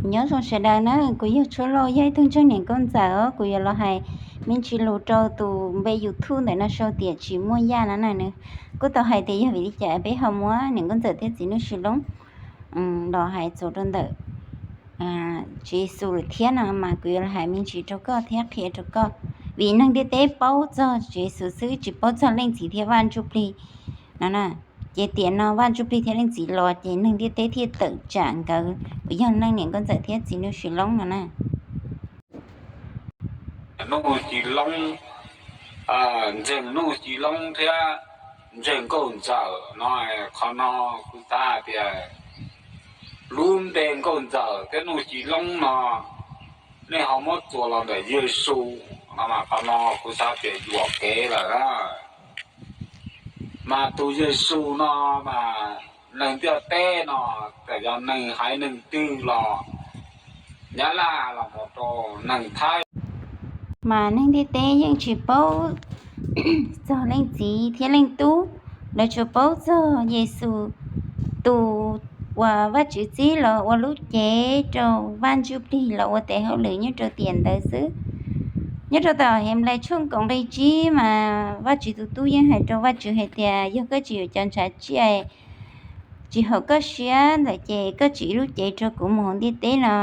Nyob zoo sawv daws na, kuv yog Tshuaj Lauj, yog ib tug ntseeg niam nkauj ntxawm os. Kuv yuav los hais me ntsis lus rau tus npe YouTube ntawm no sau tias Tsis Muaj Yaj no na. Nws kuj tau hais tias yog vim li cas peb ho muab niam nkauj ntxawm thiab txiv nuj sis loob los hais txuas rau ntawm Tswv Yexus lawm thiab no mas kuv yuav los hais me ntsis rau koj thiab qhia rau koj. Vim neeg ntiaj teb paub txog Tswv Yexus xwb, tsis paub txog Leej Txiv thiab Vaj Ntsuj Plig no na. Ces tiam no Vaj Ntsuj Plig thiab Leej Txiv los ces neeg ntiaj teb thiaj tawm tsam nkawd uas yog neeg niam nkauj ntxawm thiab txiv nuj sis loob no na. Nuj sis loob, ntseeg nuj sis loob thiab ntseeg nkauj ntxawm no, qhov no kuv xav tias lub npe nkauj ntxawm thiab nuj sis loob no nej ho muab txuas los ntawm Yexus no mas qhov no kuv xav tias yuam kev lawm. Mas tus Yexus no mas neeg ntiaj teb no txawm yog neeg haiv neeg twg los Nyab Laj los mus rau neeg Thaib, mas neeg ntiaj teb yeej tsis paub txog Leej Txiv thiab Leej Tub. Lawv tsuas paub txog Yexus tus uas Vajtswv txib los ua lub cev rau Vaj Ntsuj Plig los ua tes hauj lwm nyob rau tiam ntawd xwb. Nyob rau tom Henplais tshooj kaum nqe tsib mas Vajtswv tus Tub yeej hais rau Vajtswv hais tias, yog koj tsis yuav cov ntshav tsiaj tsis haum koj siab ntawd ces koj tsim lub cev rau kuv mus hauv ntiaj teb no,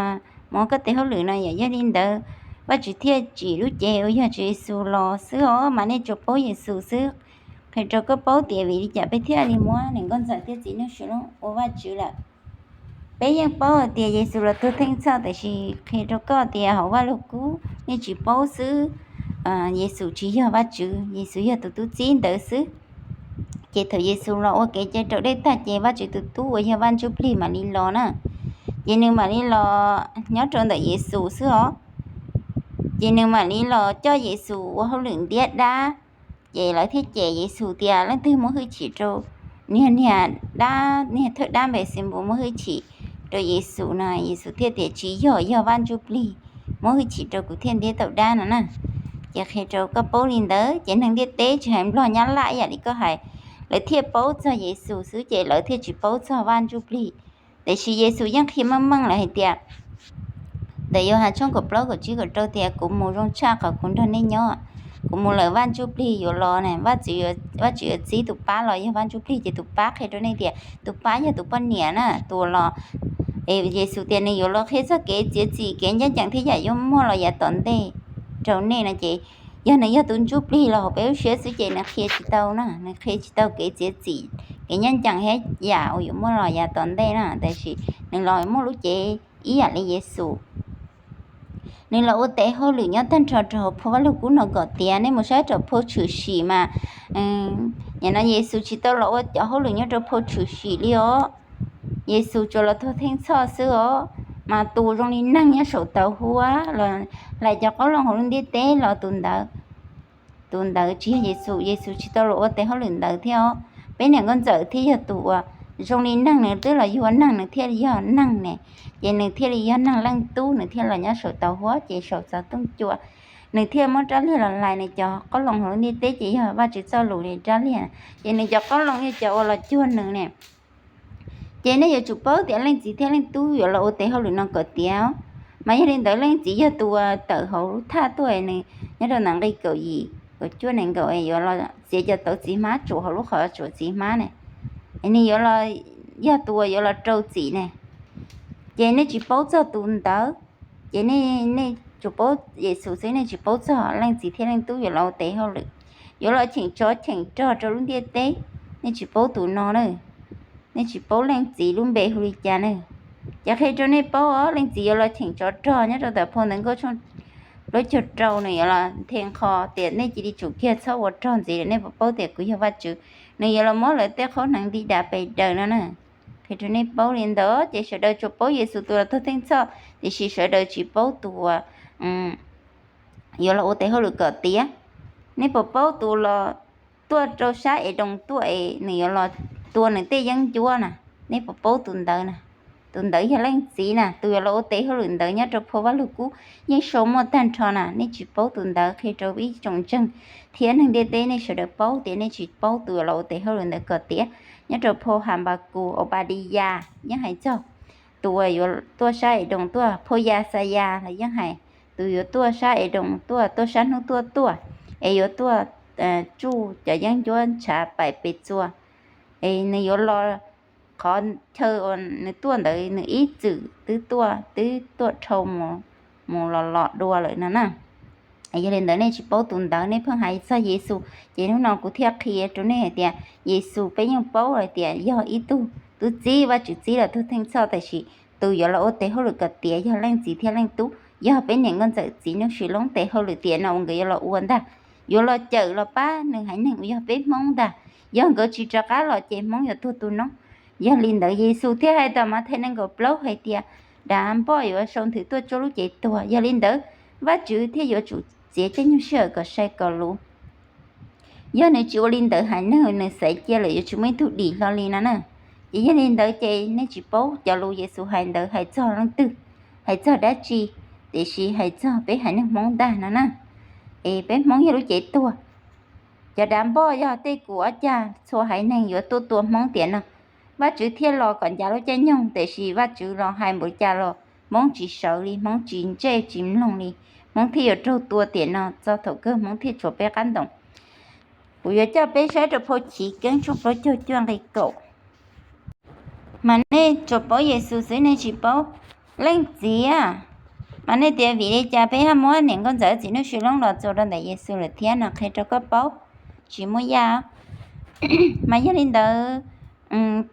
mus ua koj tes hauj lwm no. Yog, yog li ntawd Vajtswv thiaj tsim lub cev uas yog Tswv Yexus los xwb os, mas nej tsuas paub Yexus xwb. Qhia rau koj paub tias vim li cas peb thiaj li muab niam nkauj ntxawm thiab txiv nuj sis loob ua Vajtswv lawm. Peb yeej paub hais tias Yexus los tuag theej txhoj, tiam sis qhia rau koj tias hauv Vaj Lug Kub nej tsis paub xwb, Yexus tsis yog Vajtswv, Yexus yog tus tub txib ntawd xwb. Ces thaum Yexus los ua kev cai raus dej tag ces Vajtswv tus Tub uas yog Vaj Ntsuj Plig mam li los na. Ces nws mam li los nyob rau ntawm Yexus xwb os. Ces nws mam li los coj Yexus ua hauj lwm ntiab dab. Ces lawv thiaj cem Yexus tias, leej twg muab hwj chim rau niag, niag dab, niag thawj dab Npexenpus muab hwj chim rau Yexus no? Yexus thiaj tias, tsis yog, yog Vaj Ntsuj Plig muab hwj chim rau kuv thiaj ntiab tau dab no na. Ces qhia rau koj paub li ntawd ces neeg ntiaj teb tsis hais Nplog Nyab Laj ib yam li koj hais, lawv thiaj paub txog Yexus xwb ces lawv thiaj tsis paub txog Vaj Ntsuj Plig. Tiam sis Yexus yeej qhia meej meej lawm hais tias, ntawm Yauhas tshooj kaum plaub kaum tsib kaum rau tias, kuv mus zoo tshaj qhov kuv nrog nej nyob. Kuv mus lawm Vaj Ntsuj Plig yuav los na, Vajtswv yuav txib tus pab los yog Vaj Ntsuj Plig, ces tus pab qhia rau nej tias tus pab yog tus poj niam na, tus los, Yexus tias nws yuav los qhia txog kev txiav txim, kev ncaj ncees thiab yam yuav muaj los yav tom ntej rau nej no ces yog nws yog tus Ntsuj Plig los hauv peb lub siab xwb ces nws qhia tsis tau na, nws qhia tsis tau kev txiav txim, kev ncaj ncees thiab yam uas yuav muaj los yav tom ntej na. Tiam sis nws los muaj lub cev ib yam li Yexus. Nws los ua tes hauj lwm nyob tag nrho rau hauv phau Vaj Lug Kub no kom tiav. Nej mus saib rau phau Tshwm Sim mas, nim no Yexus tsis tau los ua cov hauj lwm nyob rau phau Tshwm Sim li os. Yexus tsuas los tuag theej txhoj xwb os, mas tus zoo li neeg nyob saum tauv huab los hlais cov qoob loo hauv lub ntiaj teb los tus ntawd. Tus ntawd tsis yog Yexus, Yexus tsis tau los ua tes hauj lwm ntawd thiab os. Peb niam nkauj ntxawm thiaj yog tus uas zoo li neeg, nws twb los yug ua neeg nws thiaj li yog neeg ne, ces nws thiaj li yog Neeg Leej Tub, nws thiaj los nyob saum tauv huab ces saum txov tooj cua, nws thiaj muab rab liag los hlais nws cov qoob loo hauv lub ntiaj teb ces yog Vajtswv txoj lus li rab liag, ces nws cov qoob loo yog cov uas los cuag nws ne. Ces nej yuav tsum paub tias Leej Txiv thiab Leej Tub yuav los ua tes hauj lwm no kom tiav. Mas yog li ntawd Leej Txiv yog tus uas tawm hauv lub thaj tuaj, nws nyob rau ntawm nqi kaum yim kaum cuaj nees nkaum, yuav los txiav cov tauv txiv hmab tsuam hauv lub qhov tsua txiv hmab ne, nws yuav los, yog tus uas yuav los rau txim ne. Ces nej tsis paub txog tus ntawd, ces nej tsuas paub Yexus xwb, nej tsis paub txog Leej Txiv thiab Leej Tub yuav los ua tes hauj lwm, yuav los cheem tsov cheem rog rau lub ntiaj teb. Nej tsis paub tus no na, nej tsis paub Leej Txiv lub npe hu li cas ne. Ces qhia rau nej paub os, Leej Txiv yuav los cheem tsov rog nyob rau ntawm phau Ntawv Nkauj tshooj plaub caug rau, nws yuav los nthe nqho tias nej cia li tsum kiag, txhob ua rog ntxiv lawm, nej puas paub tias kuv yog Vajtswv. Nws yuav los muab lawv tej qhov hneev nti dav pes daws no na. Qhia rau nej paub li ntawd ces sawv daws tsuas paub Yexus tus los tuag theej txhoj, tiam sis sawv daws tsis paub tus uas yuav los ua tes hauj lwm kom tiav. Nej puas paub tus los tuaj rau sab Edoos tuaj es nws yuav los tua nws tej yeeb ncuab na? Nej puas paub tus ntawd na? Tus ntawd yog Leej Txiv na, tus yuav los ua tes hauj lwm ntawd nyob rau phau Vaj Lug Kub yeej sau muaj tag nrho na. Nej tsis paub tus ntawd, qhia rau ib tsoom ntseeg thiab neeg ntiaj teb nej sawv daws paub tias nej tsis paub tus yuav los ua tes hauj lwm ntawd kom tiav. Nyob rau phau Has Npas Kus, Aus Npas Dis Yas yeej hais txog tus uas yuav tuaj sab Edoos tuaj, phauj Yaxayas los yeej hais, tus yuav tuaj sab Edoos tuaj, tuaj sab hnub tuaj tuaj, es yuav tuaj tsuj cov yeeb ncuab ntshav paim pes txuas, es nws yuav los, qhov chaw uas nws tuaj ntawd nws ib txwm twb tuaj, twb tuaj dhau mus, mus los los dua lawm no na. Yog li ntawd nej tsis paub tus ntawd, nej pheej hais txog Yexus, ces hnub no kuv thiaj qhia rau nej hais tias Yexus peb yeej paub hais tias yog ib tug tub txib, Vajtswv txib los tug theej txhoj, tab sis tus yuav los ua tes hauj lwm kom tiav yog Leej Txiv thiab Leej Tub, yog peb niam nkauj ntxawm txiv Nuj Sis Loob tes hauj lwm tiam no uas nkawd yuav los ua ntag, yuav los cawm los pab nws haiv neeg uas yog peb Hmoob ntag. Yog nkawd tsis rov qab los ces Hmoob yuav tuag tu noob. Yog li ntawd Yexus thiaj hais tom Mathais nees nkaum plaub hais tias dav npoj yuav sau nthwv tuaj tsuab lub cev tuag. Yog li ntawd Vajtswv thiaj yuav tsum txiav caij nyoog sij hawm kom sai kom luv. Yog nws tsis ua li ntawd haiv neeg nws xaiv cia lawm yuav tsis muaj ib tug dim hlo li no na. Ces yog li ntawd ces nej tsis paub cov lus Yexus hais ntawd hais txog leej twg, hais txog dab tsi, tiam sis hais txog peb haiv neeg Hmoob ntag no na. Es peb Hmoob yog lub cev tuag. Cov dav npoj yog tej kua ob cag txhua haiv neeg yuav tuaj tua Hmoob tiam no, Vajtswv thiaj los kom ncav lub caij nyoog, tiam sis Vajtswv los hais npaum cas los Hmoob tsis sawv li, Hmoob tsis ntsej tsis mloog li, Hmoob thiaj yuav raug tua tiam no, txog thaum kawg Hmoob thiaj tshuav peb qab ntoos. Kuv yuav coj peb saib rau phau Chiv Keeb tshooj plaub caug cuaj nqe kaum. Mas nej tsuas paub Yexus xwb nej tsis paub Leej Txiv. Mas nej tias vim li cas peb ho muab niam nkauj ntxawm txiv Nuj Sis Loob los txuas rau ntawm Yexus lawm thiab no, qhia rau koj paub, tsis muaj yaj. Mas yog li ntawd,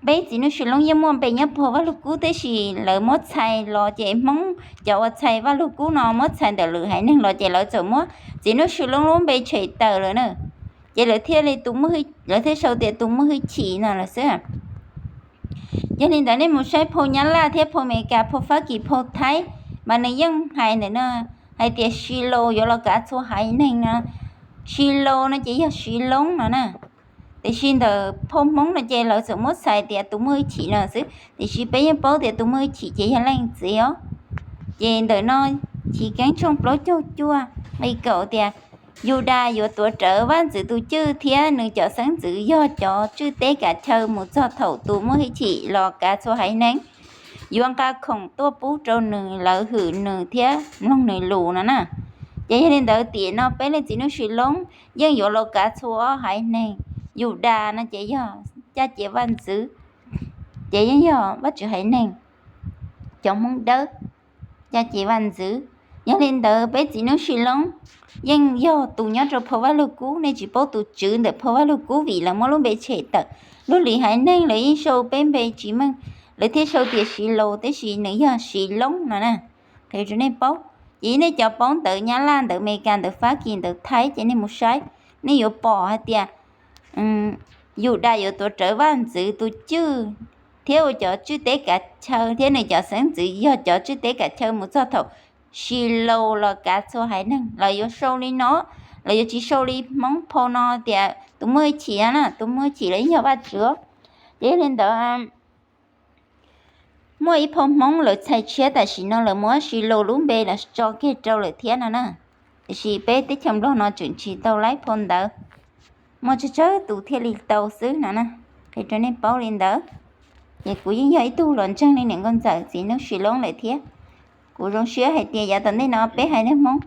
peb txiv Nuj Sis Loob yeej muaj npe nyob puag Vaj Lug Kub, tab sis lawv muab txhais los ces Hmoob cov uas txhais Vaj Lug Kub no muab txhais ntawm lwm haiv neeg los ces lawv txawm muab txiv Nuj Sis Loob lub npe tshem tawm lawm na. Ces lawv thiaj li, lawv thiaj sau tias tus muaj hwj chim no lawm xwb. Yog li ntawd nej mus saib phau Nyab Laj thiab phau Amelikas, phau Fab Kis, phau Thaib, mas nws yeej hais ntawm no hais tias Silaus yuav los kav txhua haiv neeg no. Silaus no ces yog Sis Loob no na. Tiam sis ntawm phau Hmoob no ces lawv txawm muab txhais tias tus muaj hwj chim no xwb, tiam sis peb yeej paub tias tus muaj hwj chim ces yog Leej Txiv os. Ces ntawm no Chiv Keeb tshooj plaub caug cuaj nqe kaum tias, Yudas yuav tuav rawv vaj ntxwv tus cwj thiab nws cov xeeb ntxwv yog cov tswj teb kav chaw mus txog thaum tus muaj hwj chim los kav txhua haiv neeg yuav nqa khoom tuaj pub rau nws, lawv hwm nws thiab mloog nws lus no na. Ces yog li ntawd tiam no peb leej txiv Nuj Sis Loob yeej yuav los kav txhua ob haiv neeg. Yudas no ces yog caj ces vaj ntxwv, ces yeej yog Vajtswv haiv neeg, cov Hmoob Dawb, caj ces vaj ntxwv. Yog li ntawd peb txiv Nuj Sis Loob yeej yog tus nyob rau phau Vaj Lug Kub, nej tsis paub tus tswv ntawm phau Vaj Lug Kub vim lawv muab lub npe tshem tawm. Lub lim haiv neeg lawv yeej sau peb npe tsis meej, lawv thiaj sau tias Silaus, tab sis nws yog Sis Loob no na. Qhia rau nej paub, ces nej cov paub ntawv Nyab Laj, ntawv Amelikas, ntawv Fab Kis, ntawv Thaib ces nej mus saib, nej yuav pom hais tias Yudas yuav tuav rawv vaj ntxwv tus cwj thiab ua cov tswj teb kav chaw thiab nws cov xeeb ntxwv yog cov tswj teb kav chaw mus txog thaum Silaus los kav txhua haiv neeg. Lawv yuav sau li no, lawv yuav tsis sau li Hmoob phau no tias tus muaj hwj chim no na, tus muaj hwj chim los yeej yog Vajtswv. Ces yog li ntawd muaj ib phau Hmoob lawv txhais tshiab tam sim no lawv muab Silaus lub npe los tso kiag rau lawm thiab no na. Tiam sis peb teb chaws Nplog no tseem tsis tau laib phau ntawv, muaj tsawg tsawg tus thiaj li tau xwb no na. Qhia rau nej paub li ntawd. Ces kuv yeej yog ib tug los ntseeg li niam nkauj ntxawm txiv Nuj Sis Loob lawm thiab. Kuv zoo siab hais tias yav tom ntej no peb haiv neeg Hmoob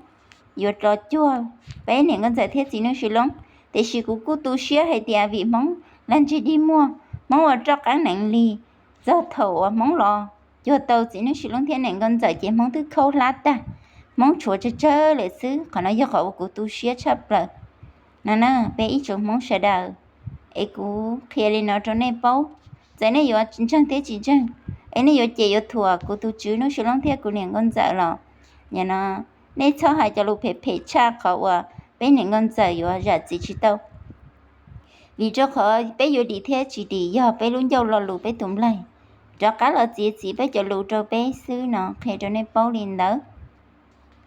yuav rov cuag peb niam nkauj ntxawm thiab txiv Nuj Sis Loob, tiam sis kuv kuj tu siab hais tias vim Hmoob lag ntseg dig muag, Hmoob ua roj qeeb neev lig, txog thaum uas Hmoob los cuag tau txiv Nuj Sis Loob thiab niam nkauj ntxawm ces Hmoob twb khaub hlab tag, Hmoob tshuav tsawg tsawg lawm xwb. Qhov no yog qhov uas kuv tu siab tshaj plaws no na, peb ib tsoom Hmoob sawv daws. Es kuv qhia li no rau nej paub, txawm nej yuav ntseeg thiab tsis ntseeg, es nej yuav cem yuav thuam kuv tus tswv Nuj Sis Loob thiab kuv niam nkauj ntxawm los, yog no nej txhob hais cov lus phem phem tshaj qhov uas peb niam nkauj ntxawm yuav zam txim tsis tau. Vim rau qhov peb yuav dim thiab tsis dim yog peb lub ncauj lo lus peb tus nplaig. Rov qab los txiav txim peb cov lus rau peb xwb no, qhia rau nej paub li ntawd.